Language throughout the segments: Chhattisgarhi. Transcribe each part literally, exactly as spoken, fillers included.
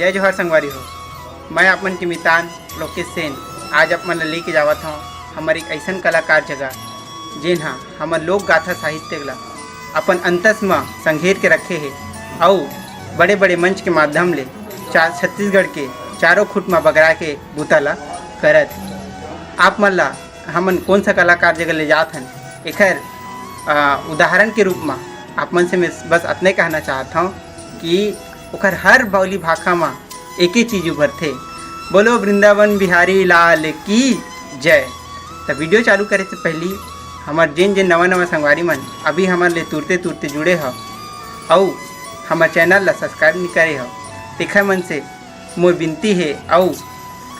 जय जोहार संगवारी हो, मैं आप मन के मितान लोकेश सेन। आज आप मन ला लेके जावत हौं हमर एक अइसन कलाकार जगह, जेन ह हमर लोक गाथा साहित्य ला अपन अंतस म संघेर के रखे हे, अउ बड़े-बड़े मंच के माध्यम ले चा-, छत्तीसगढ़ के चारों खुट म बगरा के बूता ला करत। आप मन ला हमन कौन सा कलाकार जगह ले जात हन, एखर, अ, उदाहरण के रूप म आप मन से मैं बस अतने कहना चाहत हौं कि ओखर हर बोली भाखा म एके चीज उभरथे, "बोलो वृंदावन बिहारी लाल की जय।" त वीडियो चालू करे से पहली हमर जेन जेन नवा नवा संगवारी मन अभी हमर ले तुरते तुरते जुड़े हव, अउ हमर चैनल ला सब्सक्राइब नइ करे हव, तेखर मन से मोर विनती हे, अउ,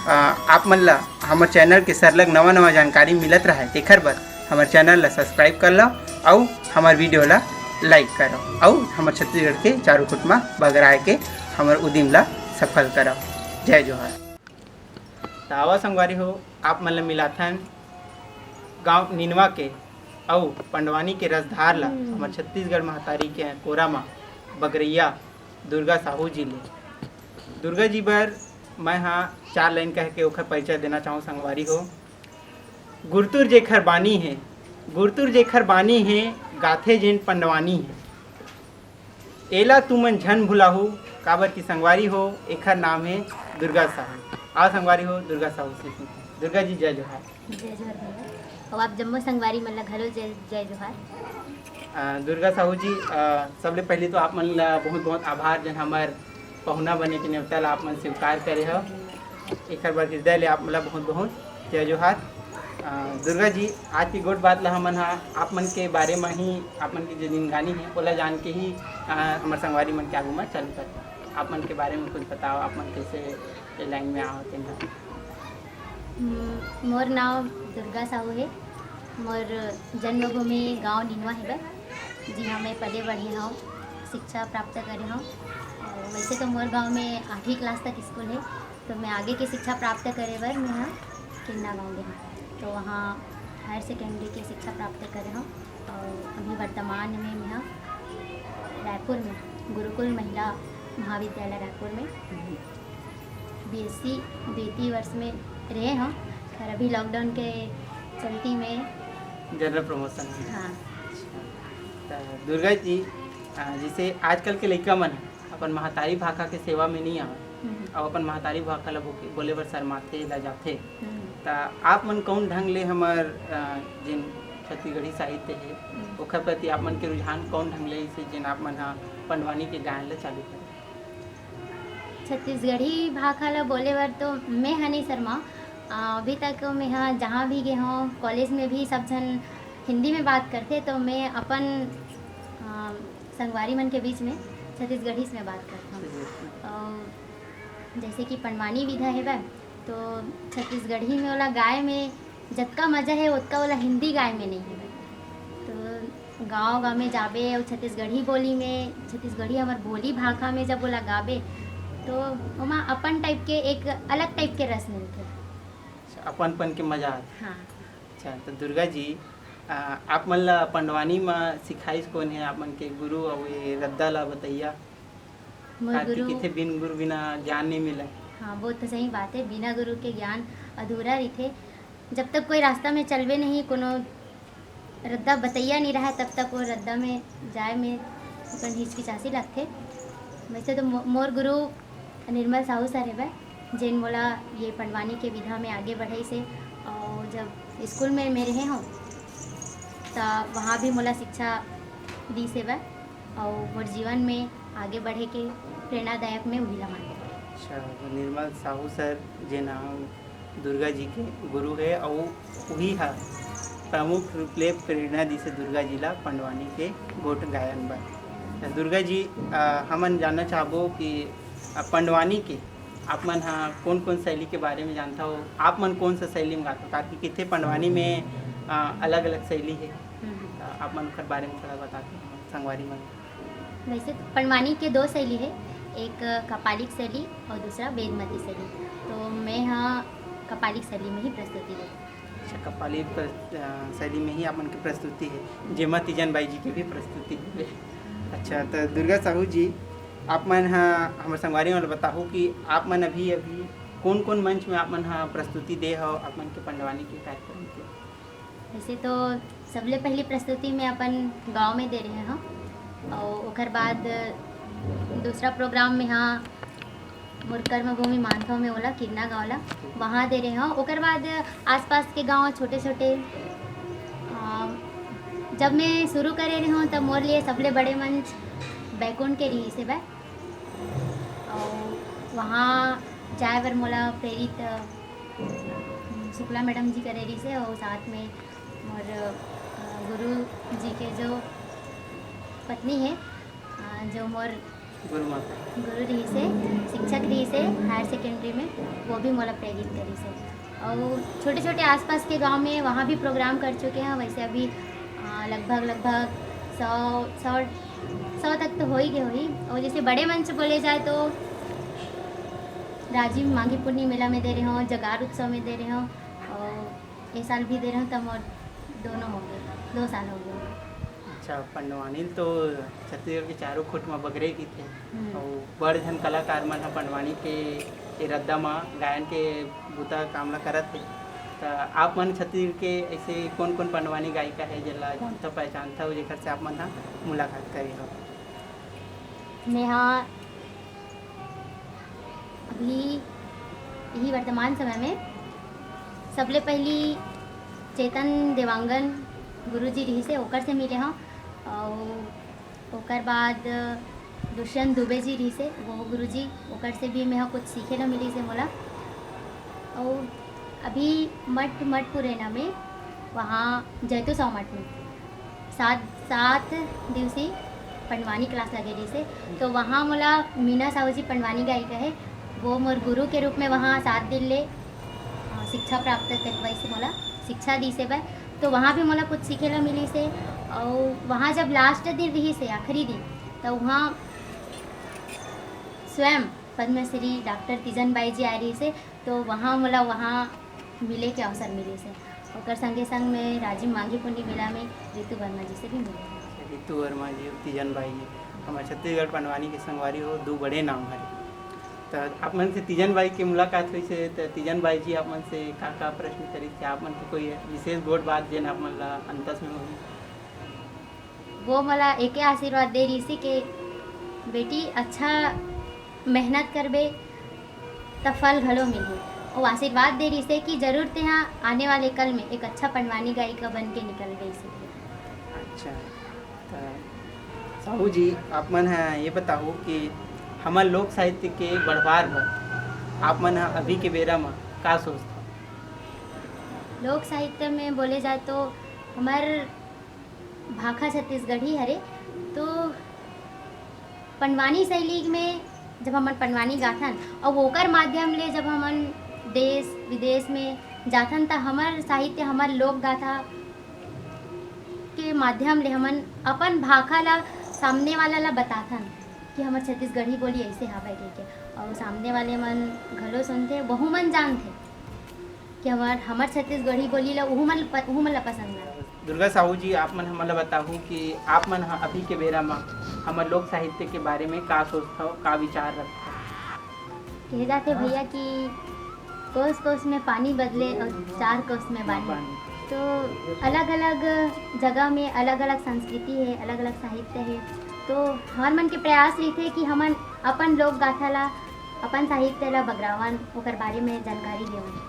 अ, आप मन ला हमर चैनल के सरलग नवा नवा जानकारी मिलत रहय, तेखर बर हमर चैनल ला सब्सक्राइब कर लव, अउ हमर वीडियो ला लाइक करव, अउ हमर छत्तीसगढ़ के चारों खुट म बगराए के हमर उदिम ला सफल करव। जय जोहार। त आवा संगवारी हो, आप मन ला मिलाथन गांव निनवा के अउ पंडवानी के रसधार ला, हम्म। हमर छत्तीसगढ़ महतारी के कोरा म बगरइया दुर्गा साहू जी ले। दुर्गा जी बर मैं हा चार लाइन कह के ओखर परिचय देना चाहूँ संगवारी हो। गुरतुर जेखर बानी हे, गुरतुर जेखर बानी हे, गाथे जेन पंडवानी हे। एला तुमन झन भुलाहू, काबर कि संगवारी हो, एखर नाम हे दुर्गा साहू। आ संगवारी हो, दुर्गा साहू से सुनते हैं। दुर्गा जी, जय जोहार। जय जोहार भैया। अउ आप जम्मो संगवारी मन ला घलो जय, जय जोहार। अ, दुर्गा साहू जी, अ, सबले पहले तो आप मन ला बहुत बहुत आभार, जन हमर पहुना बने के नेवता ला आप मन स्वीकार करे हव। एखर बर हृदय ले आप मन ला बहुत बहुत जय जोहार। अ, दुर्गा जी, आज की गोठ बात ला हमन हा आप मन के बारे म ही, आप मन के जो जिनगानी हे, ओला जान के ही, अ, हमर संगवारी मन के आगू म चालू करबो। आप मन के बारे म कुछ बताओ, आप मन कैसे ए लाइन में आओ, तेन ला। हम्म, मोर नाव दुर्गा साहू हे। मोर जन्मभूमि गांव निनवा हेवय, जिहां मैं पले बढ़े हंव, शिक्षा प्राप्त करे हंव। अउ वैसे तो मोर गांव में आठवीं class तक स्कूल हे, तो मैं आगे के शिक्षा प्राप्त करे बर मैं ह किन्ना गांव गे हंव, तो वहां higher secondary के शिक्षा प्राप्त करे हंव। अउ अभी वर्तमान में मैं ह रायपुर में गुरुकुल महिला महाविद्यालय रायपुर में बीएससी द्वितीय वर्ष में रहे हंव, पर अभी lockdown के चलती में general promotion है। हाँ। अच्छा। त दुर्गा जी, अ, जैसे आजकल के लइका मन ह अपन महतारी भाखा के सेवा में नहीं आवत, हम्म। अउ अपन महतारी भाखा ला बोके-, बोले बर शर्माथे, लजाथे, हम्म। त आप मन कौन ढंग ले हमर, अ, जेन छत्तीसगढ़ी साहित्य हे, हम्म। ओखर प्रति आप मन के रुझान कौन ढंग ले, इसे जेन आप मन ह पंडवानी के गायन ला चालू करे? छत्तीसगढ़ी भाखा ला बोले बर तो मैं ह नहीं शर्मा। अ, अभी तक मैं ह जहाँ भी गे हौं, college में भी सब झन हिंदी में बात करथे, तो मैं अपन, अ, संगवारी मन के बीच में छत्तीसगढ़ीच में बात करथौं। अ, जैसे कि पंडवानी विधा हेवय, तो छत्तीसगढ़ी में ओला गाय में जतका मजा हे, ओतका ओला हिंदी गाय में नहीं हेवय। तो गाँव-गाँव में जाबे अउ छत्तीसगढ़ी बोली में, छत्तीसगढ़ी हमर बोली भाखा में जब ओला गाबे, तो ओमा अपन type के, एक अलग type के रस मिलथे। अच्छा, अपनपन के मजा आथे। हाँ। अच्छा, तो दुर्गा जी, आ, आप मन ला पंडवानी म सिखाइस कोन हे, आप मन के गुरु अउ ये रद्दा ला बतइया? मोर काहे कि गुरु किथे बिन गुरु बिना ज्ञान नहीं मिले। हाँ, वो तो सही बात है, बिना गुरु के ज्ञान अधूरा रहिथे। जब तक कोई रास्ता में चलबे नहीं, कोनो रद्दा बतइया नहीं रहा, तब तक वो रद्दा में जाए में अपन हिचकिचासी लगथे। वैसे तो मो-, मोर गुरु निर्मल साहू सर हेवय, जेन मोला ये पंडवानी के विधा में आगे बढ़ाइस हे। और जब स्कूल में मैं रहे हौं, त वहाँ भी मोला शिक्षा दीस हेवय, और मोर जीवन में आगे बढ़े के प्रेरणादायक मैं उही ला मानथौं। अच्छा, तो निर्मल साहू सर, जेन ह दुर्गा जी के गुरु हे, अउ उही ह प्रमुख रूप ले प्रेरणा दिस हे दुर्गा जी ला पंडवानी के गोठ गायन बर। त दुर्गा जी, अ, हमन जानना चाहबो कि, अ, पंडवानी के आप मन ह कोन-कोन शैली के बारे में जानथव? आप मन कोन सा शैली में गाथव? काबर कि किथे पंडवानी में, अ, अलग-अलग शैली हे। हम्म। त आप मन ओकर बारे में थोड़ा बताते हमर संगवारी मन। वैसे तो पंडवानी के दो शैली हे, एक कपालिक शैली और दूसरा वेदमती शैली। तो मैं ह कपालिक शैली में ही प्रस्तुति देथौं। अच्छा, कपालिक प्र-, अ, शैली में ही आप मन के प्रस्तुति हे, जेमा तीजन बाई जी के भी प्रस्तुति हे। अच्छा, तो दुर्गा साहू जी, आप मन ह हमर संगवारी मन ल बताहू कि आप मन अभी, अभी कोन-कोन मंच में आप मन ह प्रस्तुति दे हव, आप मन के पंडवानी के कार्यक्रम के? वैसे तो सबले पहली प्रस्तुति मैं अपन गांव में दे रहे हव, और ओकर बाद दूसरा प्रोग्राम में, हाँ, मोर कर्मभूमि मानथव में ओला, किरना गांव ला, वहाँ दे रहे हव। ओकर बाद आसपास के गांव छोटे-छोटे, अ, जब मैं शुरू करे रहे हव, तब मोर लिए सबले बड़े मंच बैकुंठ के रहिस हे बे। और वहाँ जाए बर मोला प्रेरित, अ, शुक्ला मैडम जी करे रहिस हे, और साथ में मोर, अ, गुरु जी के जो पत्नी हे, अ, जो मोर गुरु माता। गुरु रहिस हे, शिक्षक रहिस हे हायर सेकेंडरी में, वो भी मोला प्रेरित करिस हे। और छोटे-छोटे आसपास के गांव में वहाँ भी प्रोग्राम कर चुके हैं। वैसे अभी, अ, लगभग, लगभग सौ, सौ, सौ तक तो हो ही गए होही। और जैसे बड़े मंच बोले जाए तो राजिम माघी पुन्नी मेला में दे रहे हव, जगार उत्सव में दे रहे हव, और ये साल भी दे रहे हव, तब मोर दोनों हो गए, दो साल हो गए। अच्छा, पंडवानी तो छत्तीसगढ़ के चारों खुट म बगरे रहिथे। हम्म। अउ बड़ झन कलाकार मन ह पंडवानी के ए रद्दा म गायन के बुता काम ल करत हे। त आप मन छत्तीसगढ़ के ऐसे कोन-कोन पंडवानी गायिका हे, जेला जानथव, पहचानथव, जेकर से आप मन ह मुलाकात करे हव? मेहा अभी यही वर्तमान समय में सबले पहली चेतन देवांगन गुरुजी रहिस हे, ओकर से मिले हव। और ओकर बाद दुष्यंत दुबे जी रहिस हे, वो गुरुजी, ओकर से भी मेहा कुछ सीखे ला मिलिस हे मोला। और अभी मठ, मठ पुरैना में, वहाँ जैतू साव मठ में सात, सात दिवसीय पंडवानी क्लास लगे रहिस हे। तो वहाँ मोला मीना साहू जी पंडवानी गायिका हे, वो मोर गुरु के रूप में वहाँ सात दिन ले, अ, शिक्षा प्राप्त करवाइस हे मोला, शिक्षा दिस हे बे। तो वहाँ भी मोला कुछ सीखे ला मिलिस हे। और वहाँ जब लास्ट दिन रहिस हे, आखिरी दिन, तो वहाँ स्वयं पद्मश्री डॉक्टर तीजन बाई जी आए रहिस हे, तो वहाँ मोला वहाँ मिले के अवसर मिलिस हे। ओकर संगे संग में राजिम माघी पुन्नी मेला में रितु वर्मा जी से भी मिले हव। रितु वर्मा जी, तीजन बाई जी, हमर छत्तीसगढ़ पंडवानी के संगवारी हो, दू बड़े नाम हरे। त आप मन से तीजन बाई के मुलाकात होइस हे, त तीजन बाई जी आप मन से का-का प्रश्न करिस हे? आप मन के कोई विशेष गोठ बात जेन आप मन ला अंतस में होही? वो मोला एके आशीर्वाद दे रहिस हे कि बेटी, अच्छा मेहनत करबे त फल घलो मिलही। वो आशीर्वाद दे रहिस हे कि जरूर तेहा आने वाले कल में एक अच्छा पंडवानी गायिका बन के निकलबे। अच्छा, त साहू जी, आप मन ह ये बताहू कि हमर लोक साहित्य के बढ़वार बर आप मन ह अभी के बेरा म का सोचथव? लोक साहित्य में बोले जाए तो हमर भाखा छत्तीसगढ़ी हरे, तो पंडवानी शैली में जब हमन पंडवानी गाथन, अउ ओकर माध्यम ले जब हमन देश विदेश में जाथन, त हमर साहित्य, हमर लोक गाथा के माध्यम ले हमन अपन भाखा ला सामने वाला ला बताथन कि हमर छत्तीसगढ़ी बोली ऐसे हावय कहिके, अउ सामने वाले मन घलो सुनथे, वहू मन जानथे कि हमर, हमर छत्तीसगढ़ी बोली ला उहू मन प-, उहू मन ला पसंद आथे। दुर्गा साहू जी, आप मन हमन ला बताहू कि आप मन ह अभी के बेरा म हमर लोक साहित्य के बारे में का सोचथव, का विचार रखथव? कहे जाथे भैया कि कोस कोस में पानी बदले और चार कोस में बानी। तो अलग-अलग जगह में अलग-अलग संस्कृति हे, अलग-अलग साहित्य हे, तो हमर मन के प्रयास रहिथे कि हमन अपन लोक गाथा ला, अपन साहित्य ला बगरावन, ओकर बारे में जानकारी देवन।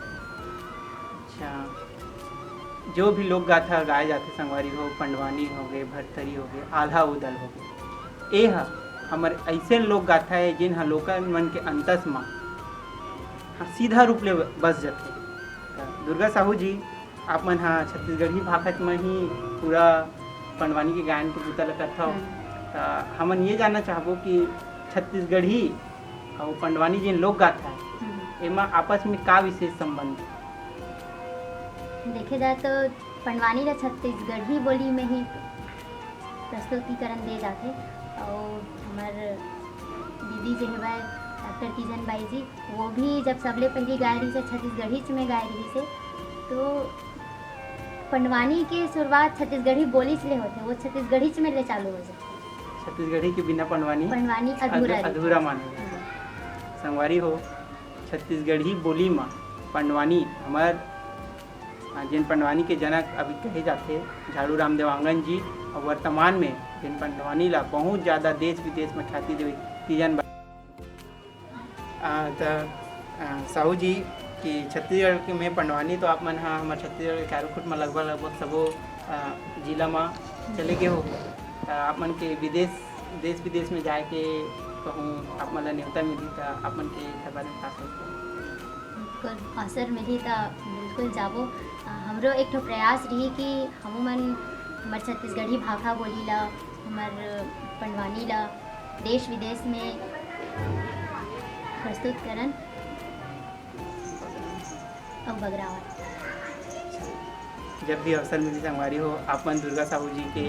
अच्छा, जो भी लोक गाथा गाए जाथे संगवारी हो, पंडवानी होगे, भरथरी होगे, आल्हा उदल होगे, ए ह हमर अइसे लोक गाथा हे, जेन ह लोकन मन के अंतस म ह सीधा रूप ले बस जथे। त दुर्गा साहू जी, आप मन ह छत्तीसगढ़ी भाखा म ही पूरा पंडवानी के गायन के बूता ल करथव। हम्म। त हमन ये जानना चाहबो कि छत्तीसगढ़ी अउ पंडवानी जेन लोक गाथा हे, हम्म। एमा आपस में का विशेष संबंध हे? देखे जाए तो पंडवानी ला छत्तीसगढ़ी बोली में ही प्रस्तुतिकरण दे जाथे। अउ हमर दीदी जे हवय डॉक्टर तीजन बाई जी, वो भी जब सबले पहली गाय रहिस हे छत्तीसगढ़ीच में गाय रहिस हे, तो पंडवानी के शुरुआत छत्तीसगढ़ी बोलीच ले होथे, वो छत्तीसगढ़ीच में ले चालू हो जाथे। छत्तीसगढ़ी के बिना पंडवानी पंडवानी अधूरा अधू-, रहिथे। अधूरा माने जाथे। हाँ। संगवारी हो, छत्तीसगढ़ी बोली म पंडवानी हमर, आ, जेन पंडवानी के जनक अभी कहे जाथे झाड़ू राम देवांगन जी, अउ वर्तमान में जेन पंडवानी ला बहुत ज्यादा देश विदेश में ख्याति देवे तीजन बा-, आ, त, आ, साहू जी कि छत्तीसगढ़ के में पंडवानी तो आप मन ह हमर छत्तीसगढ़ के चारों खुट म लगभग, लगभग सबो, आ, जिला म चले गे हो। त आप मन के विदेश, देश विदेश में जाए के कहूँ आप मन ला नेवता मिलही त आप मन के एकर बारे में का सोचबो? बिल्कुल, अवसर मिलही त बिल्कुल जाबो। आ, हमरो एक ठो प्रयास रही कि हमू मन हमर छत्तीसगढ़ी भाखा बोली ला, हमर पंडवानी ला देश विदेश में प्रस्तुत करन अउ बगरावन। जब भी अवसर मिली संगवारी हो, आप मन दुर्गा साहू जी के,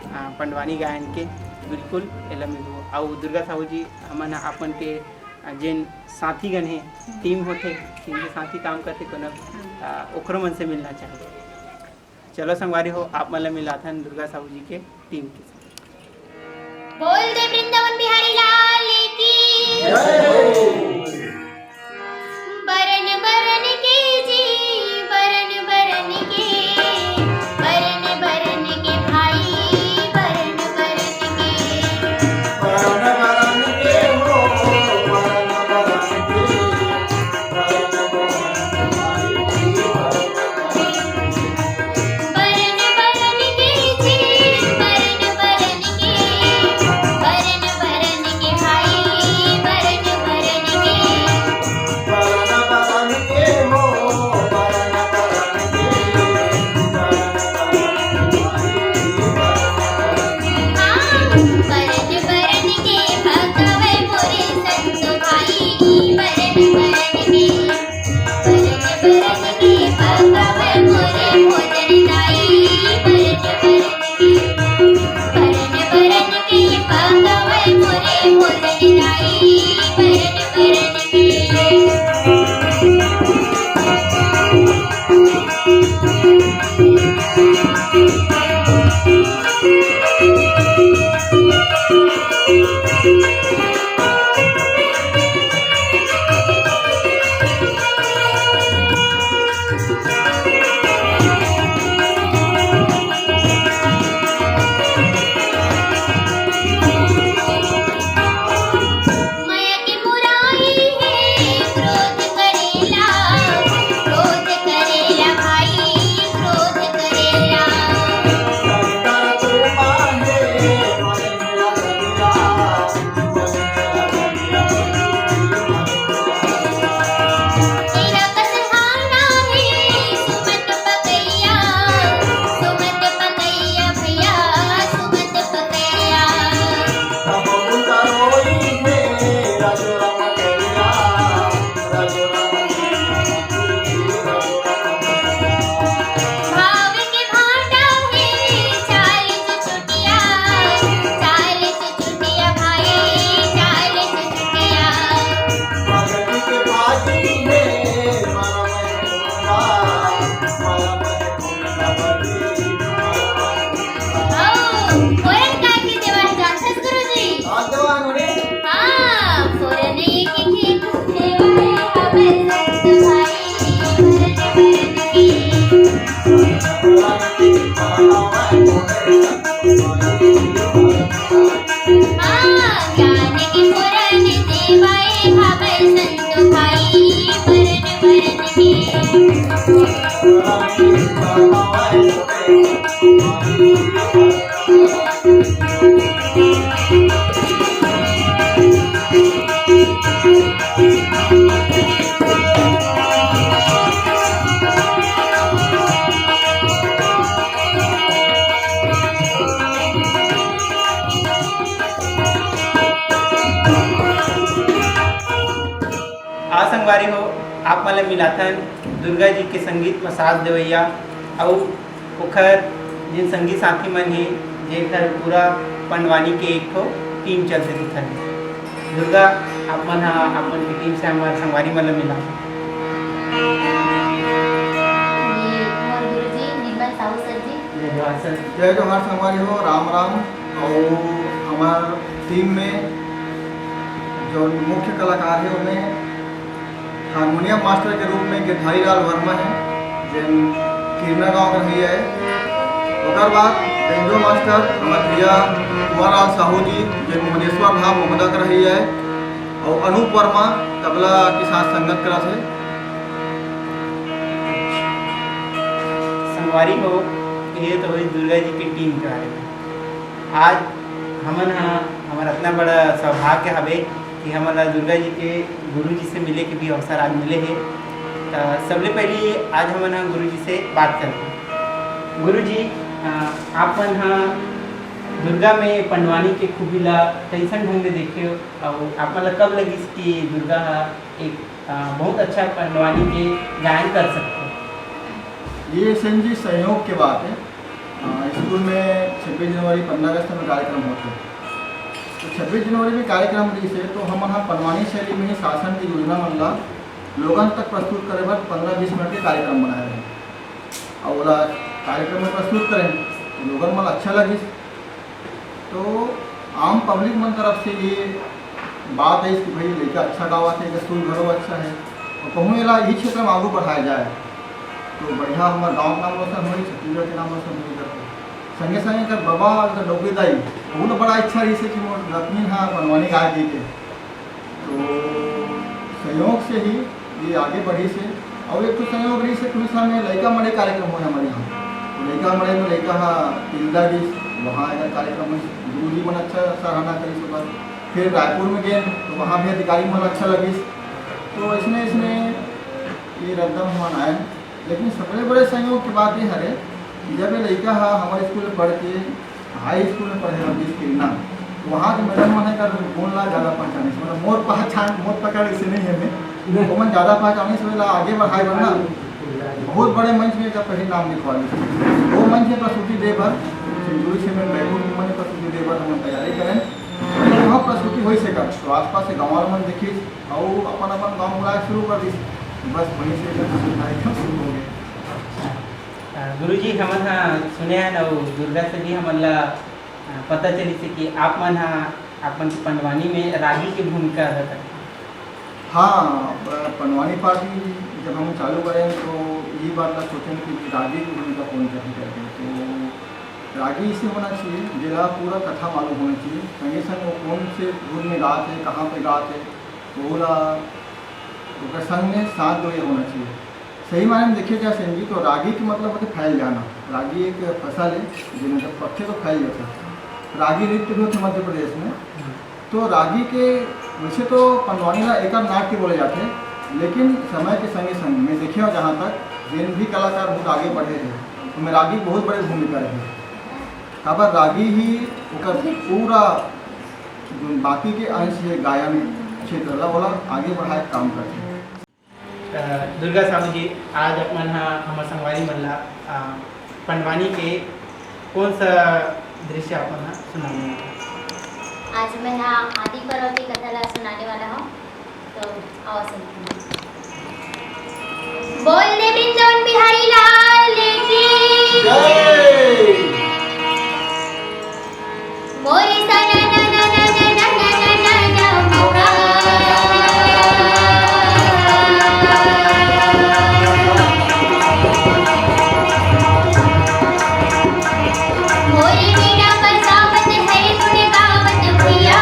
आ, पंडवानी गायन के बिल्कुल एला मिलबो। अउ दुर्गा साहू जी हमन ह आप मन के, आ, जेन साथीगण हे, हम्म। टीम होथे, टीम के साथ ही काम करथे कोनो, हम्म। आ, ओखरो मन से मिलना चाहिए। चलो संगवारी हो, आप मन ला मिलाथन दुर्गा साहू जी के टीम के साथ। बोल दे वृंदावन बिहारी लाल की। जय हो। बरन बरन के जी, बरन बरन के, बरन बरन के भाई, बरन बरन के। बरन बरन के हो, बरन बरन के। आ संगवारी हो, आप मन ल मिलाथन दुर्गा जी के संगीत म साथ देवइया अउ ओखर जेन संगी साथी मन हे, जेखर पूरा पंडवानी के एक ठो टीम चलथे दिखत हे। दुर्गा, आप मन ह, आप मन के टीम से हमर संगवारी मन ल मिला। ये मोर गुरुजी निर्मल साहू सर जी। जय जोहार सर। जय जोहार संगवारी हो, राम राम। अउ हमर टीम में जो मुख्य कलाकार हे, ओमे हारमोनियम मास्टर के रूप में गिरधारी लाल वर्मा हे, जेन किरना गांव के रहइया हे। ओकर बाद बेंजो मास्टर हमर भैया कुंवर लाल साहू जी, जेन मुनेश्वर धाम, मोहदा के रहइया हे, अउ अनूप वर्मा तबला के साथ संगत करत हे। संगवारी हो, ये तो होइस दुर्गा जी के टीम के बारे में। आज हमन ह, हमर अतना बड़ा सौभाग्य हवे कि हमन ला दुर्गा जी के गुरु जी से मिले के भी अवसर आज मिले हे। त सबले पहली आज हमन ह गुरु जी से बात करबो। गुरु जी, अ, आप मन ह दुर्गा में पंडवानी के खूबी ला कइसन ढंग ले देखे हो, अउ आप मन ला कब लगिस कि दुर्गा ह एक, अ, बहुत अच्छा पंडवानी के गायन कर सकथे? ये सेन जी संयोग के बात है। अ, स्कूल में छब्बीस जनवरी, पन्द्रह अगस्त में कार्यक्रम होथे। तो छब्बीस जनवरी में कार्यक्रम रहिस हे, तो हमन ह पंडवानी शैली में ही शासन के योजना मन ला लोगन तक प्रस्तुत करे बर पन्द्रह बीस मिनट के कार्यक्रम बनाए रहे। अउ ओला कार्यक्रम में प्रस्तुत करें, तो लोगन मन ला अच्छा लगिस। तो आम पब्लिक मन तरफ से ये बात आइस कि भाई, लइका अच्छा गावत हे, एकर सुर घलो अच्छा हे, अउ कहूँ एला इही क्षेत्र में आगू बढ़ाए जाए, तो बढ़िया हमर गाँव के नाम रोशन होही, छत्तीसगढ़ के नाम रोशन होही करके। संगे संगे एकर बबा, एकर डौकी दाई, ओहू ला बड़ा इच्छा रहिस हे कि मोर नतनीन ह पंडवानी गाए कहिके। तो संयोग से ही ये आगे बढ़िस हे। अउ एक ठो संयोग रहिस हे, उड़ीसा में लइका मड़ई कार्यक्रम होय हमर यहाँ। तो लइका मड़ई में लइका ह तिल्दा गिस, वहाँ एकर कार्यक्रम होइस, गुरुजी मन अच्छा सराहना करिस ओकर। फिर रायपुर में गेन, तो वहाँ भी अधिकारी मन अच्छा लगिस। तो अइसने अइसने ये रद्दा में हमन आएन। लेकिन सबले बड़े संयोग के बात ये हरे कि जब ये लइका ह हमर स्कूल में पढ़ के हाई स्कूल में पढ़े रहिस किरना, तो वहाँ के मैडम मन एकर गुण ला ज़्यादा पहचानिस, मतलब मोर पहचान, मोर पकड़ अइसे नहीं हे मैं, ओमन ज़्यादा पहचानिस, ओला आगे बढ़ाए बर ना बहुत बड़े मंच में एकर पहली नाम लिखवा दिस। वो मंच में प्रस्तुति दे बर सिंदूरी से मैं बैठूँ, मन प्रस्तुति दे बर हमन तैयारी करें। वहाँ प्रस्तुति होइस एकर, तो आसपास के गाँव वाला मन देखिस, अउ अपन अपन गाँव बुलाए शुरू कर दिस। बस वहीं से एकर कार्यक्रम शुरू हो गया। अ, गुरुजी, हमन ह सुने हन अउ दुर्गा से भी हमन ला, अ, पता चलिस हे कि आप मन ह, आप मन के पंडवानी में रागी के भूमिका अदा करथे। हाँ, प-, पंडवानी पार्टी जब हम चालू करेन, तो ये बात ला सोचेन कि रागी के भूमिका कौन करही करके। तो रागी इसे होना चाहिए, जेला पूरा कथा मालूम होना चाहिए, संगे संग वो कौन से धुन में गात हे, कहाँ पे गात हे, तो ओला ओकर संग में साथ जो ये होना चाहिए। सही मायने में देखे जाए सेन जी, तो रागी के मतलब होथे फैल जाना। रागी एक फसल है, जेन जब पकथे तो फैल जाथे। रागी नृत्य भी होथे मध्य प्रदेश में। तो रागी के वैसे तो पंडवानी ला एकर नाट्य बोले जाथे, लेकिन समय के संगे संग मैं देखे हूँ जहाँ तक, जेन भी कलाकार बहुत आगे बढ़े हैं, ओमे रागी बहुत बड़े भूमिका रहे। काबर रागी ही ओकर पूरा जो बाकी के अंश है गायन क्षेत्र ला, ओला आगे बढ़ाए के काम करथे। अ, दुर्गा साहू जी, आज आप मन ह हमर संगवारी मन ला, अ, पंडवानी के कौन सा दृश्य आप मन ह सुनाने वाला? आज मैं ह आदि पर्व की कथा ला सुनाने वाला हूँ, तो आओ सुनते हैं। बोल दे वृंदावन बिहारी लाल की। जय। मोरी सा ना ना ना ना ना ना ना ना ना ना मोरा। मोरी बीड़ा बजावत है गुण गावत भैया।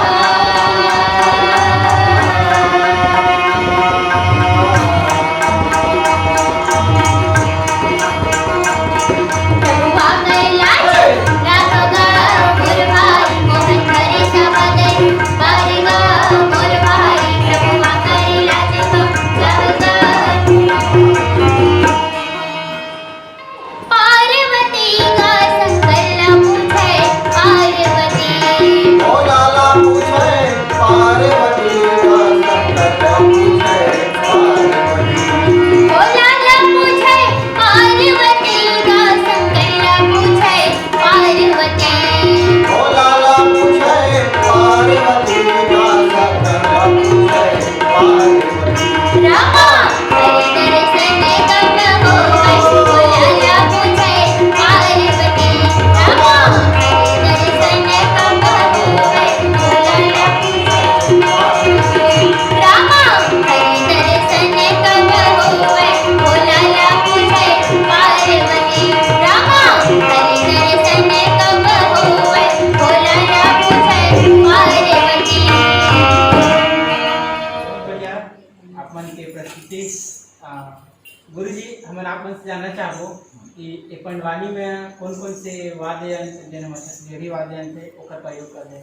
पंडवानी में कौन कौन से वाद्य यंत्र, जेन हमर छत्तीसगढ़ी वाद्य यंत्र हे, ओकर प्रयोग कर ले?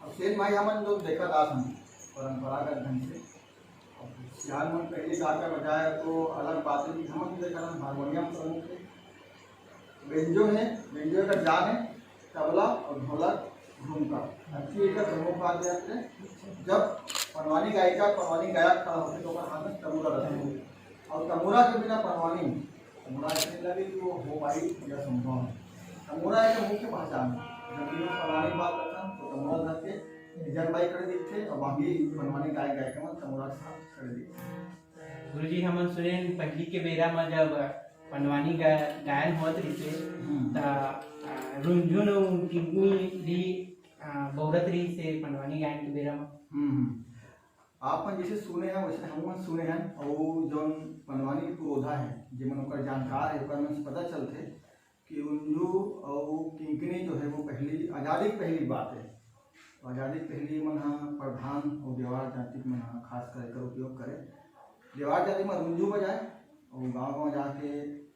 अब सेठ भाई, हमन जो देखत आत हन परंपरागत ढंग से, अब सियान मन पहली गाजा बजाए तो अलग बात है कि हमन भी देखत हन हारमोनियम प्रमुख है, बेंजो है, बेंजो का जान है, तबला और ढोलक, घुमका, अच्छी एक प्रमुख वाद्य यंत्र है। जब पंडवानी गायिका, पंडवानी गायक खड़ा होते तो ओकर हाथ में तमूरा रहते हैं, और तमूरा के बिना पंडवानी, तमूरा ऐसे लगे कि वो हो पाई या संभव है। तमूरा एक मुख्य पहचान है। जब भी लोग पंडवानी की बात करते हैं तो तमूरा धर के जन बाई खड़े दिखते हैं और बाकी पंडवानी गायक गायिका मन तमूरा के साथ खड़े दिखते हैं। गुरुजी, हमन सुनेन पहिली के बेरा म जब पंडवानी गा-, गायन होत रहिसे, हम्म। त, आ, रुंझुन अउ किंकनी भी, आ, बउरत रहिसे पंडवानी गायन के बेरा म। हम्म, हम्म। आप मन जैसे सुने हैं, वैसे हमहू मन सुने हैं। अउ जौन पंडवानी पुरोधा है, जेमन ओकर जानकार है, ओकर मन से पता चलथे कि रुंझु अउ किंकनी जो है, वो पहली, आजादी के पहली बात है। तो आजादी के पहली मन ह प्रधान अउ देवार जाति के मन ह खास कर एकर उपयोग करे। देवार जाति म रुंझु बजाए अउ गांव-गांव जाके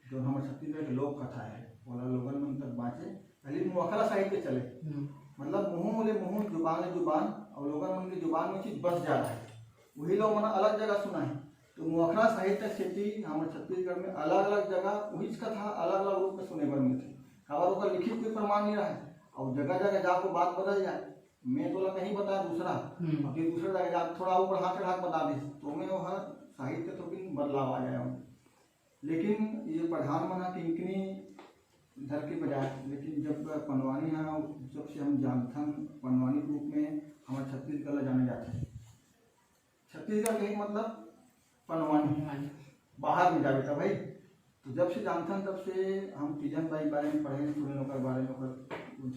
जो हमर छत्तीसगढ़ के लोक कथा है, ओला लोगन मन तक बांचे। पहली मुहाखरा साहित्य चले, हम्म। मतलब मुंह ले मुंह, जुबान ले जुबान, अउ लोगन मन के जुबान में चीज बस जा रहा है, वही लोग मन अलग जगह सुनाए। तो मुहाखरा साहित्य सेती हमर छत्तीसगढ़ में अलग-अलग जगह उहीच कथा अलग-अलग रूप में सुने बर मिलथे। काबर ओकर लिखित कोई प्रमाण नहीं रहे, अउ जगह-जगह जाके बात बदल जाए। मैं तोला कहीं बता दूसरा, हम्म। अभी दूसरा जगह जाके थोड़ा ऊपर हाथ चढ़ा के बता दे, तो मैं वो हर साहित्य तो फिर बदलाव आ जाए। लेकिन ये प्रधान मन ह किंकनी धर के बजाए, लेकिन जब पंडवानी ह, जब से हम जानथन पंडवानी के रूप में हमर छत्तीसगढ़ ला जाने जाथे। छत्तीसगढ़ के ही मतलब पंडवानी। पंडवानी। बाहर में जाबे त भाई, तो जब से जानथन तब से हम तीजन बाई के बारे में पढ़ेन, सुनेन, ओकर बारे में ओकर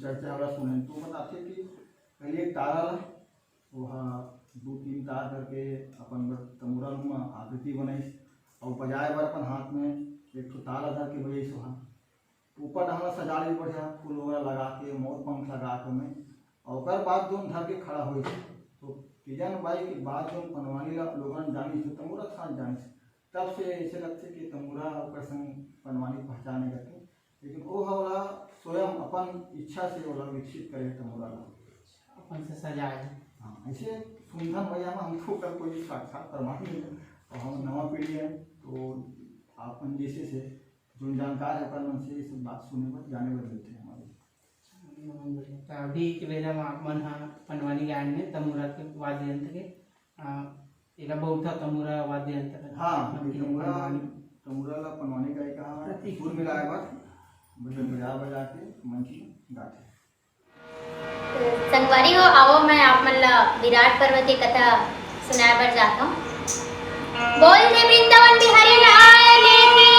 चर्चा वाला सुनेन। तो बताथे कि पहले एक तारा ला, वो हा दू तीन तार करके अपन बर तमूरा रूप में आकृति बनाइस, अउ बजाए बर अपन हाथ में एक ठो तारा धर के बजाइस। वो हा ऊपर डहर सजा ले बढ़िया फूल वगैरह लगा के, मोर पंख लगा के में। और ओकर बाद जोन धर के खड़ा होइस, तो तीजन बाई के बाद जोन पंडवानी ला लोगन जानिस, तो तमूरा के साथ जानिस। तब से ऐसे लगथे कि तमूरा ओकर संग पंडवानी पहचाने करके। लेकिन वो हा ओला स्वयं अपन इच्छा से ओला विकसित करे तमूरा ला। अपन से सजाए। हाँ, ऐसे सुनथन भैया, हम तो ओकर कोई साक्षात प्रमाण नहीं है। और हम नवा पीढ़ी है, तो अपन जैसे से जोन जानकार है, अपन मन से ये सब बात सुने बर, जाने बर मिलथे हमन। बहुत बढ़िया। तो अभी के बेरा में आप मन ह पंडवानी गायन में तमूरा के वाद्य यंत्र के, आ, एला बउरथा तमूरा वाद्य यंत्र। हाँ, मतलब ये कि तमूरा, पंडवानी। तमूरा ला पंडवानी गायिका ह प्रतीक। सुर मिलाए बर, भजन बजा बजा के मंच में गाथे। संगवारी हो, आवो, मैं आप मन ला विराट पर्व के कथा सुनाए बर जात हूँ। बोल दे वृंदावन बिहारी लाल की।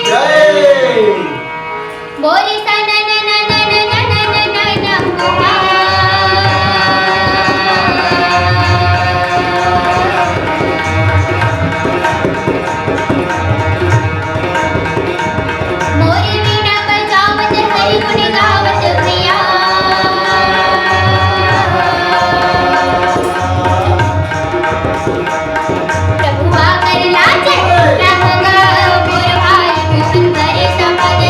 जय। बोल सा न न न न न न न न न न। मोरी वीणा बजावत हरि गुण गावत भैया। प्रभु आकर लाज न होगा, मोर भाई सुंदर समाज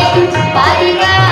पारिगा।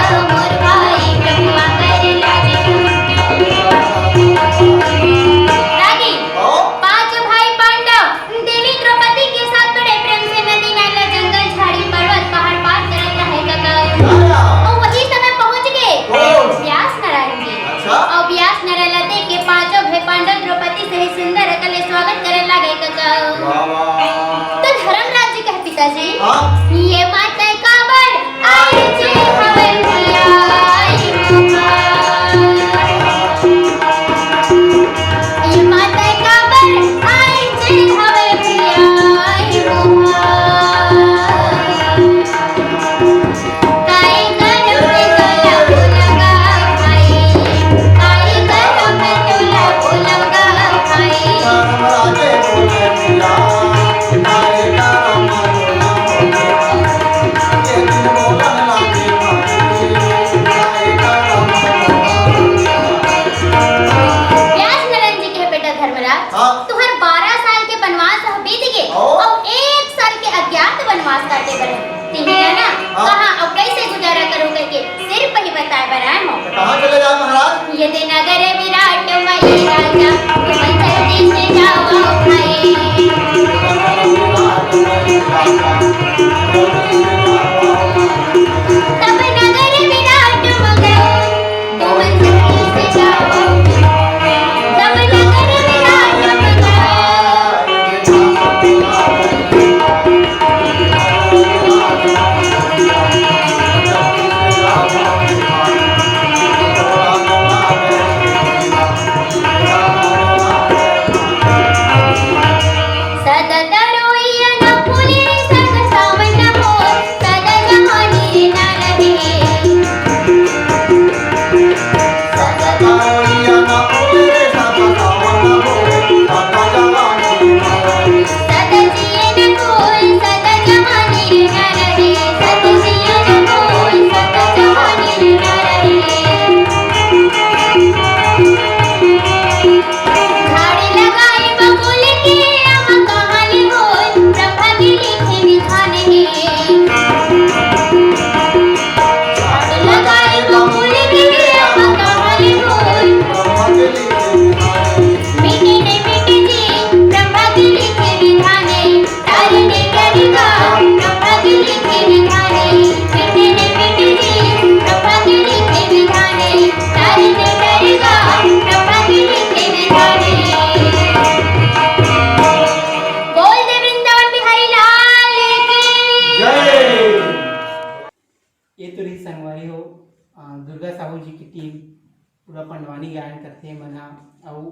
ये दे नगर विराट मई राजा, तुमन जल्दी से जावव भाई। सब नगर विराट मगन, तुमन जल्दी से जावव। सब नगर विराट मगन। सदा तरोइया न फूले, सदा सावन हो, सदा जवानी रे ना रहे। सदा तरोइया न फूले, सदा सावन हो, सदा जवानी रे ना रहे। सदा जिए न कोई, सदा जवानी रे ना रहे। सदा जिए न कोई, सदा जवानी रे ना रहे। झाड़ लगाए बबूल के, आमा कहाँ ले होय, ब्रह्मा के लिखे विधान हे। झाड़ लगाए बबूल के, आमा कहाँ ले होय, मिटे नहीं मिटे जी, ब्रह्मा के लिखे विधान हे। तारे ने करेगा, ब्रह्मा के लिखे विधान हे। मिटे नहीं मिटे जी, ब्रह्मा के लिखे विधान हे। तारे ने करेगा, ब्रह्मा के लिखे विधान हे। बोल दे वृंदावन बिहारी लाल की। जय। ये तो रही संगवारी हो, अ, दुर्गा साहू जी की टीम पूरा पंडवानी गायन करथे मन ह, अउ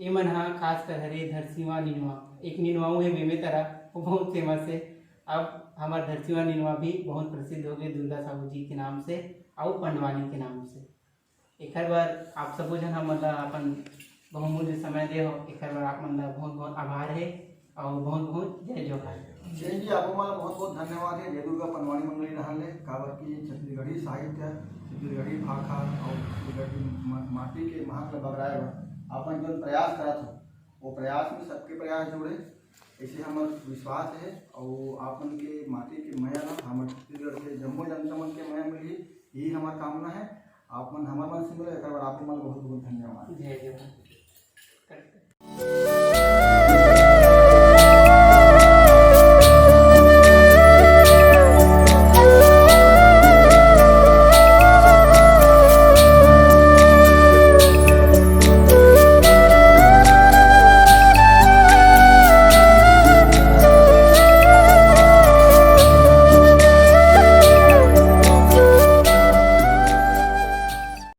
ए मन ह खास कर हरे धरसीवा निनवा, एक निनवाऊ हे बेमेतरा, वो बहुत फेमस हे। अब हमर धरसीवा निनवा भी बहुत प्रसिद्ध हो गए दुर्गा साहू जी के नाम से अउ पंडवानी के नाम से। एखर बर आप सबो झन हमन ला अपन बहुमूल्य समय दे हो, एखर बर आप मन ला बहुत बहुत आभार हे अउ बहुत बहुत जय जोहार। जय जी, आपो मन ला बहुत बहुत धन्यवाद हे। जय दुर्गा पंडवानी मंडली रहन ले, काबर कि छत्तीसगढ़ी साहित्य, छत्तीसगढ़ी भाखा अउ छत्तीसगढ़ी म-, माटी के महक ला बगराए बर आप मन जो प्रयास करत हो, वो प्रयास में सबके प्रयास जुड़े, ऐसे हमर विश्वास हे। अउ आप मन के माटी के मया ला हमर छत्तीसगढ़ के जम्मो जनता मन के मया मिलही, यही हमर कामना हे। आप मन हमर मन से मिलो, एकर बर आप मन ला बहुत बहुत धन्यवाद। जय जोहार।